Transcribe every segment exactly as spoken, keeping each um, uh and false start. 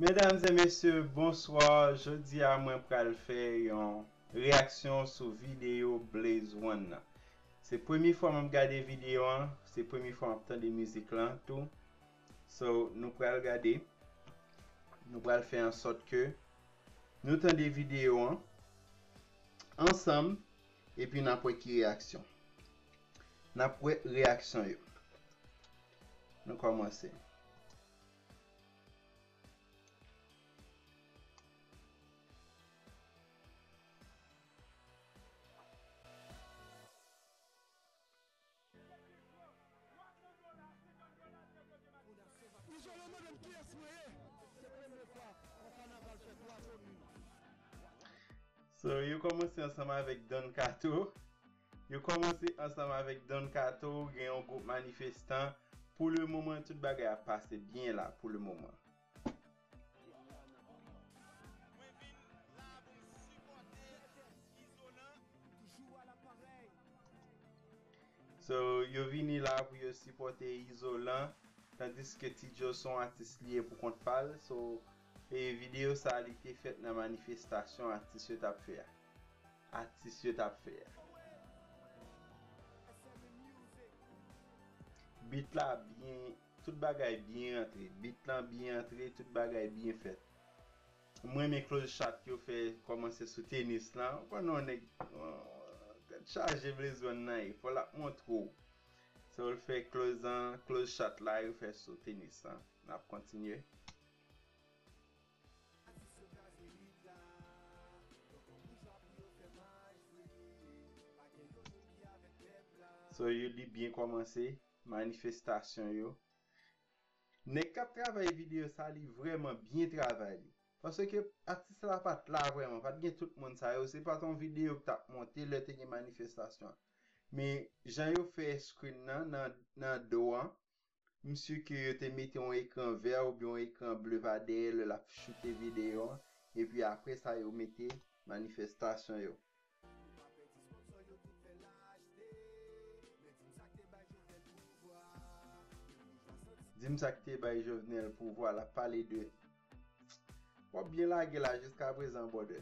Medam e mesye, bonswa. Jodi a, mwen pral fè yon reyaksyon sou videyo Blaze One nan. Se premye fwa m ap gade videyo an, se premye fwa m ap tande mizik lan tou. So, nou pral gade, nou pral fè an sòt ke nou tande videyo an ansanm, epi n ap wè ki reyaksyon. N ap wè reyaksyon yo. Nou kòmanse. Izolan mande m kiyès mwen ye. Se premye fwa yon kanaval fèt, wa komin. So, yo kòmanse ansanm avèk Don Kato. Yo kòmanse ansanm avèk Don Kato, gen yon gwoup manifestan. Pou le moman, tout bagay ap pase byen la, pou le moman. Mwen vin la pou m sipòte Izolan. So, yo vini la pou yo sipòte Izolan, tandiske Ti Joe se yon atis li ye pou kont pa l. So, e videyo sa a, li te fèt nan manifestasyon atis yo t ap fè a. Atis yo t ap fè a. Beat la byen, tout bagay byen antre. Beat lan byen antre, tout bagay byen fèt. Mwen renmen close shot yo fè kòmanse sou tenis lan. Ou konn yon nèg, yon tèt chaje Blaze One nan ye. Fò l ap montre w. So, l fè close an, close shot la, yo fè sou tenis lan. N ap kontinye. So, yo li byen kòmanse, manifestasyon yo. Nèg k ap travay videyo sa, li vrèman byen travay li. Paske atis la pa t la vrèman, pa t gen tout moun sa yo, se pa t yon videyo k t ap monte lè te gen manifestasyon an. Men jan yo fè screen nan, nan, nan do an, m si ke yo te mete yon ekran vè oubyen yon ekran ble pa dèyè lè l ap choute videyo an, epi apre sa yo mete manifestasyon yo. Di m sa k te bay Jovenel pouvwa, l ap pale de. W ap byen lage la jiska prezan, brother.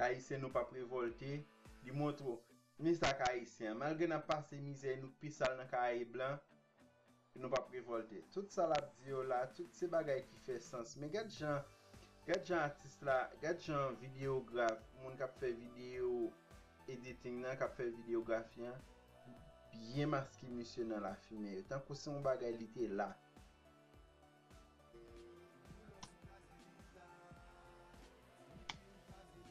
Ayisyen, nou p ap revòlte. Li montre w, men sa k ayisyen an. Malgre n ap pase mizè, nou k pi sal nan Karayib lan, nou p ap revòlte. Tout sa l ap di yo la, tout se bagay ki fè sans. Men gad jan, gad jan atis la, gad jan videograf, moun k ap fè videyo editing nan, k ap fè videyografi an, byen maske misye nan lafimen yo. Tankou se yon bagay li te la.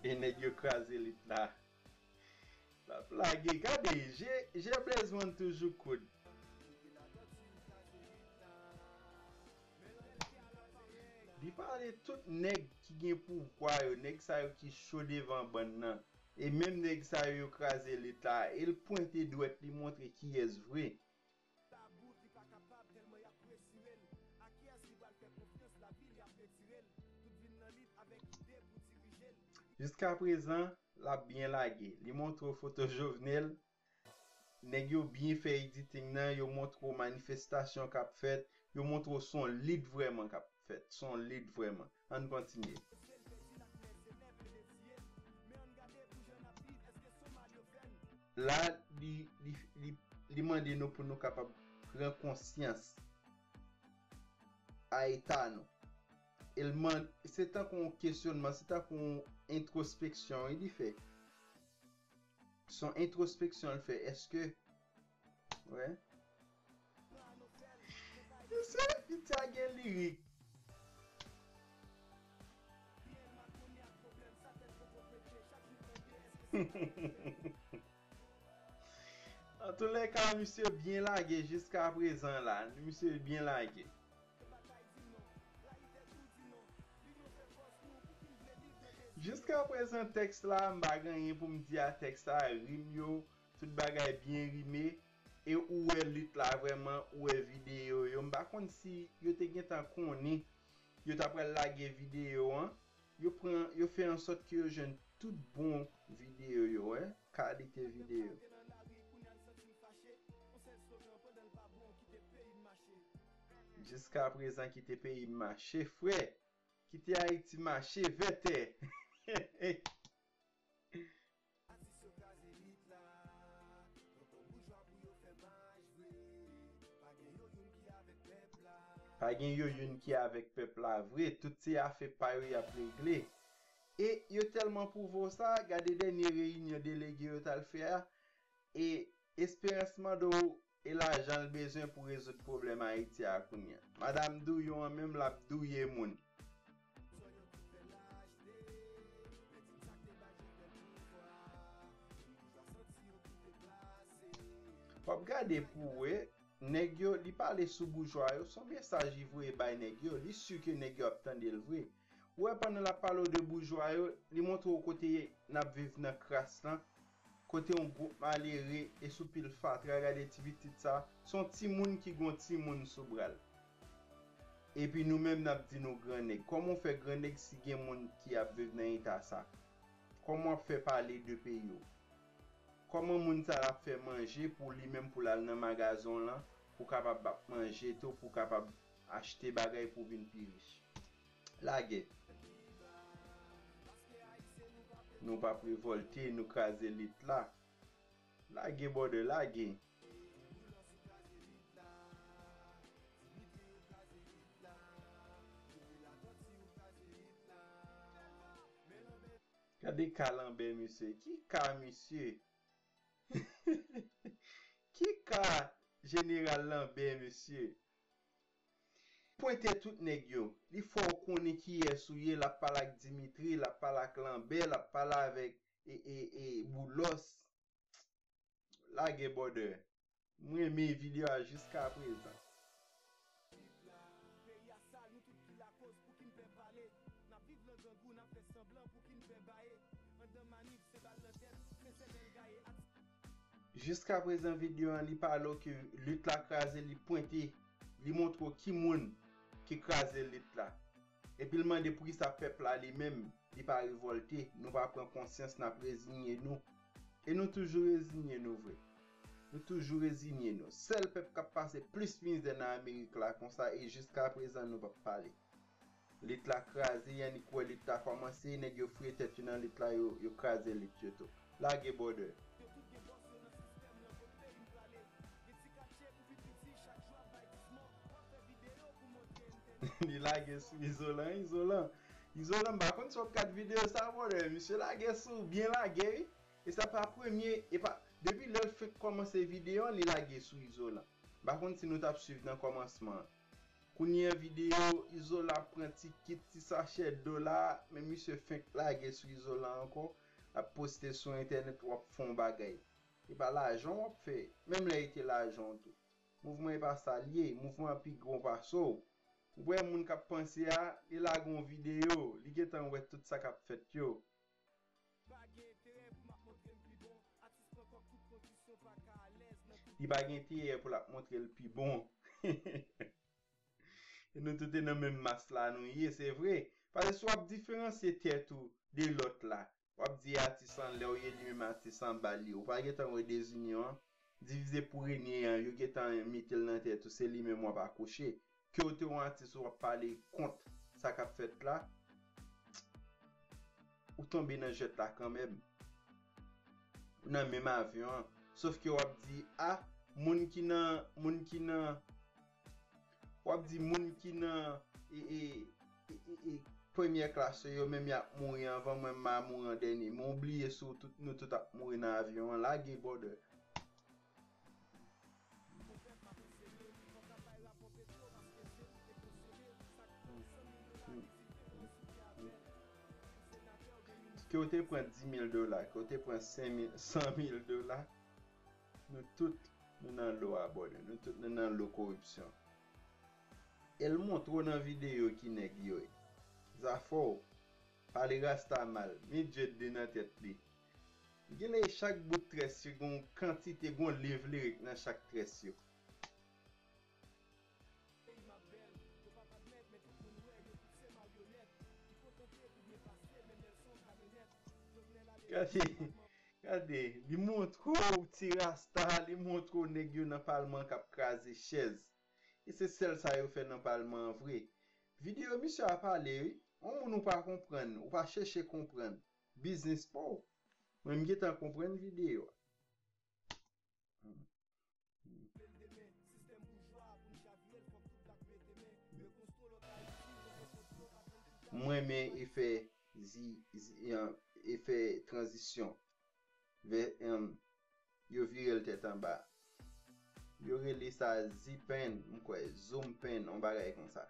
E nèg yo kraze lit la. L ap lage. Gade, je, je Blaze One toujou koud. Li pale tout nèg ki gen pouvwa yo, nèg sa yo ki cho devan bann nan. E menm nèg sa yo, yo kraze lit la, e l pwente dwèt li montre kiyès vre. Labout li pa kapab tèlman y ap presire l. A kiyès li pral fè konfyans? Lavi li ap retire l. Tout vin nan lit avèk ide pou dirije l. Jiska prezan, l ap byen lage. Li montre w foto Jovenel. Nèg yo byen fè editing nan, yo montre w manifestasyon k ap fèt, yo montre w se yon lit vrèman k ap fèt, se yon lit vrèman. Ann kontinye. La, li, li, li, li mande nou pou nou kapab pran konsyans a eta nou. E l man-, se tankou yon kesyonman, se tankou yon entwospeksyon, wi, li fè. Se yon entwospeksyon l fè. Èske, wè. Mesye, Pitya gen lirik. Antoulèka, misye byen lage jiska prezan la. Misye byen lage. Jiska prezan, tèks la, m pa gen anyen pou m di a tèks la, rim yo, tout bagay byen rime. e ou wè lit la vrèman, ou wè videyo yo. M pa konn si yo te gentan konnen yo ta pral lage videyo an. Yo pran, yo fè ansòt ke yo jwenn tout bon videyo yo, wè, kalite videyo. Jiska prezan, kite peyi m mache, frè. Kite Ayiti mache vètè. Pa gen yo youn ki avèk pèp la vre, tout se afè pa yo y ap regle. E yo tèlman pwouve w sa, gade dènye reyinyon delege yo t al fè a, e Esperans mande w e lajan l bezwen pou rezoud pwoblèm Ayiti a kounye a. Madanm Douyon an menm l ap douye moun. W ap gade pou w wè, nèg yo, li pale sou boujwa yo, se yon mesaj li voye bay nèg yo, li si ke nèg yo ap tande l vre. Ou wè, pandan l ap pale w de boujwa yo, li montre w kote n ap viv nan kras lan, kote yon gwoup malere e sou pil fatra, gade ti pitit sa, se yon timoun ki gen yon timoun sou bra l. Epi nou menm n ap di nou grannèg. Kòman w fè grannèg si gen moun ki ap viv nan eta sa? Kòman w ap fè pale de peyi w? Kòman moun sa l ap fè manje pou li menm pou l al nan magazen w lan, pou w kapab ap manje tou, pou w kapab achte bagay pou w vin pi rich? Lage. Nou p ap revòlte, nou kraze lit la. Lage, brother, lage. Gade ka Lanbè, mesye. Ki ka, mesye? Ki ka Jeneral Lanbè, mesye? Pwente tout nèg yo. Li fè w konnen kiyès ou ye, l ap pale ak Dimitri, l ap pale ak Lanbè, l ap pale avèk e, e, e, Boulos. Lage, brother. M renmen videyo a jiska prezan. Peyi a sal, nou tout ki lakoz, pouki n pè pale? N ap viv nan grangou, n ap fè sanblan, pouki n pè baye? Anndan manif, se bal nan tèt, se sèmèl gaye. Jiska prezan, videyo an, li pale w ke lit la kraze, li pwente, li montre w ki moun ki kraze lit la. Epi l mande poukisa pèp la li menm, li pa revòlte, nou pa pran konsyans, n ap reziye nou. E nou toujou reziye nou vre. Nou toujou reziye nou. Sèl pèp k ap pase plis mizè nan Amerik la konsa, e jiska prezan nou p ap pale. Lit la kraze, y annik wè lit la kòmanse, nèg yo fouye tèt yo nan lit la, yo, yo kraze lit yo tou. Lage, brother. Li lage sou Izolan, Izolan. Izolan, m pa konn si w ap gad videyo sa, brother. Misye lage sou, byen lage, wi. E sa pa premye, e pa, depi lè l fenk kòmanse videyo an, li lage sou Izolan. M pa konn si nou t ap swiv nan kòmansman an. Kounye a videyo, Izolan ap pran ti kit, ti sachè dlo la, men misye fenk lage sou Izolan ankò, l ap poste sou entènèt, w ap fè yon bagay. E pa lajan w ap fè, menm lè e te lajan w tou. Mouvman e pa sa l ye, mouvman an pi gran pase w. Ou wè moun k ap panse a, li lage yon videyo, li gentan wè tout sa k ap fèt yo. Li pa gen enterè pou l ap montre l pi bon. E nou tout e nan menm mas la nou ye, se vre. Paske si w ap diferansye tèt ou de lòt la, w ap di atis an lè w ye, li menm atis anba l ye. Ou pa gentan wè dezinyon an? Divize pou renye an, yo gentan mete l nan tèt ou, se li menm w ap akouche. Ke w te yon atis, w ap pale kont sa k ap fèt la, ou tonbe nan jwèt la kanmenm. Ou nan menm avyon an. Sof ke w ap di, a, moun ki nan, moun ki nan, w ap di moun ki nan, e, e, e, e, e, premyè klas yo, yo menm y ap mouri anvan mwen, m a mouri an dènye. Men w bliye si w tout, nou tout ap mouri nan avyon an. Lage, brother. Ke w te pran dis mil dola, ke w te pran senk mil, san mil dola, nou tout, nou nan lo a, brother. Nou tout, nou nan lo koripsyon. E l montre w nan videyo ki nèg yo ye. Zafè w, pale rasta mal, men djed li nan tèt li. Genlè chak bout très yo gen yon kantite, gen yon liv lirik nan chak très yo. Gade, gade, li montre w ti rasta, li montre w nèg yo nan palman k ap kraze chèz. E se sèl sa yo fè nan palman an vre. Videyo misye a pale wi. Yon moun ou pa konprann, ou pa chèche konprann. Biznis pa w. Mwen m gentan konprann videyo a. M renmen efè zi, zi, an, efè tranzisyon. Vè, an, yo vire l tèt anba. Yo rele sa zipen, m kwè, zoom pen, yon bagay konsa.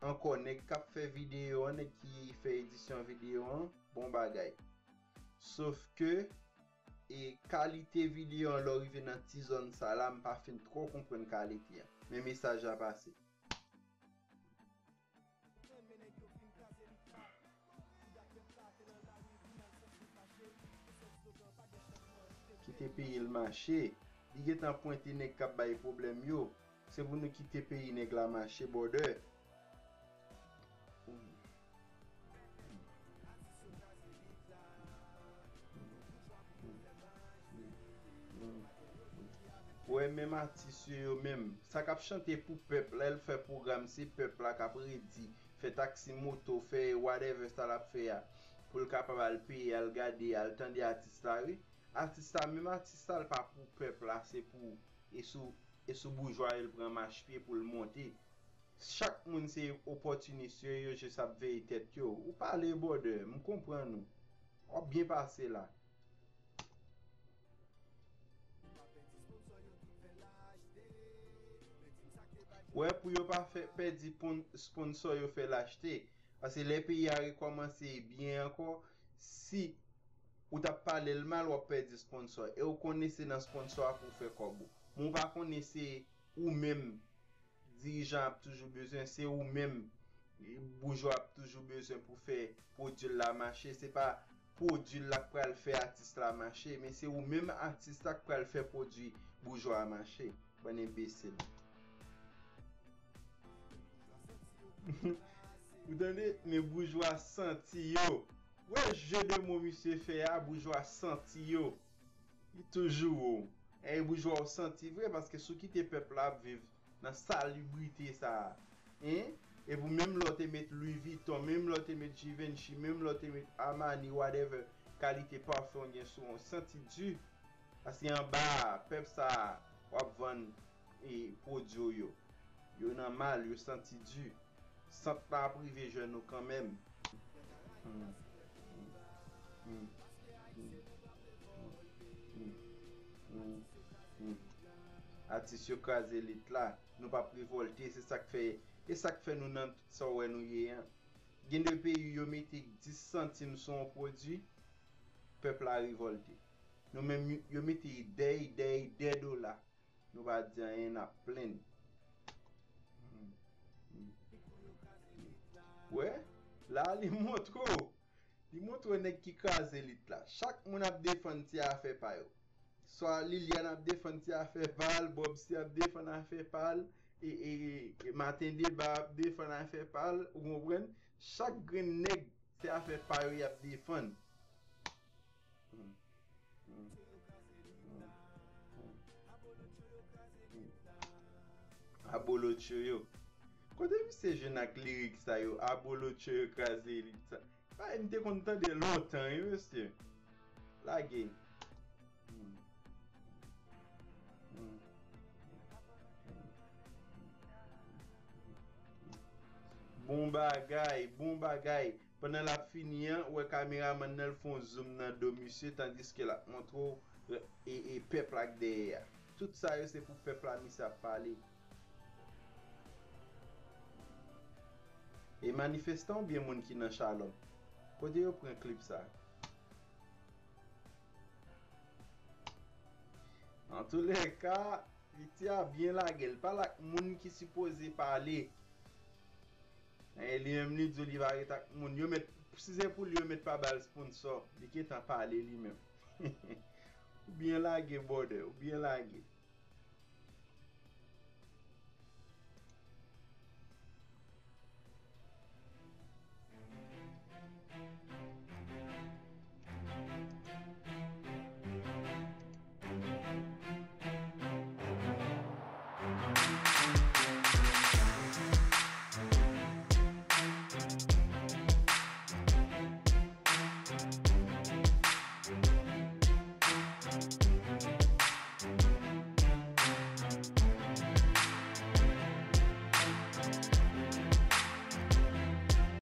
Ankò, nèg k ap fè videyo an, nèg ki fè edisyon videyo an, bon bagay. Sof ke, e kalite videyo an, lè w rive nan ti zòn sa la, m pa fin twò konprann kalite an. Men mesaj la pase. Kite peyi l mache. Li gentan pwente nèg k ap bay pwoblèm yo. Se pou nou kite peyi nèg la mache, brother. Ou wè menm atis yo, yo menm, sa k ap chante pou pèp la, l fè pwogram, se pèp la k ap redi, fè taksi moto, fè whatever sa l ap fè a, pou l kapab al peye, al gade, al tande atis la, wi. Atis la, menm atis la, l pa pou pèp la, se pou, e sou, e sou boujwa yo l pran machpye pou l monte. Chak moun se opòtinis yo, yo jis ap veye tèt yo. Ou pale, brother, m konprann ou. W ap byen pase la. Wè, pou yo pa fè, pèdi pon-, sponsò yo fè l achte. Paske lè peyi a rekòmanse byen ankò, si ou t ap pale l mal, w ap pèdi sponsò. E ou konnen se nan sponsò a pou w fè kòb ou. Men ou pa konnen se ou menm dirijan ap toujou bezwen, se ou menm boujwa ap toujou bezwen pou fè pwodui l la mache. Se pa pwodui l la k pral fè atis la mache, men se ou menm atis la k pral fè pwodui boujwa a mache. Bann enbesil. Ou tande? Men boujwa santi yo. Wè je de mo misye fè a, boujwa santi yo. Li toujou ou. E boujwa ou santi vre, paske si w kite pèp la ap viv nan salibrite sa a, hein? Epi menm lè w te met Louis Vuitton, menm lè w te met Givenchy, menm lè w te met Armani, whatever, kalite pafen w gen sou w, santi di. Paske anba a, pèp sa a, w ap vann, e, pwodui w yo. Yo nan mal, yo santi di. Sant la ap rive jwenn ou kanmenm. Hmm. Hmm. Hmm. Hmm. Hmm. Hmm. Atis yo kraze lit la. Nou p ap revòlte, se sa k fè, e sa k fè nou nan tout sa w wè nou ye an. Gen de peyi yo mete dis santim sou yon pwodui, pèp la revòlte. Nou menm, yo mete de, de, de dola. Nou pa di anyen, n ap plenn. Hmm. Hmm. Wè, la li montre w. Li montre w nèg ki kraze lit la. Chak moun ap defann ti afè pa yo. Swa Liliane ap defann ti afè pa l, Bob C ap defann afè pa l, e, e, e Maten Deba ap defann afè pa l, ou konprann? Chak grenn nèg, se afè pa yo y ap defann. Hmm. Hmm. Hmm. Hmm. Hmm. Abolotcho yo. Kote misye jwenn ak lirik sa yo? Abolotcho yo kraze elit sa. Bagay m te konn tande lontan, wi, mesye. Lage. Hmm. Hmm. Bon bagay, bon bagay. Pandan l ap fini an, ou wè kameramann nan, l fè yon zoom nan do misye, tandiske l ap montre w, e, e pèp la k dèyè a. Tout sa yo, se pou pèp la misye ap pale. E manifestan oubyen moun ki nan Shalom? Kote yo pran klip sa? Antoulèka, piti a byen lage l. Pale ak moun ki sipoze pale. E li menm li di w li pa ret ak moun. Yo mèt, si se pou li, yo mèt pa ba l sponsò. Li gentan pale li menm. Ou byen lage, brother, ou byen lage.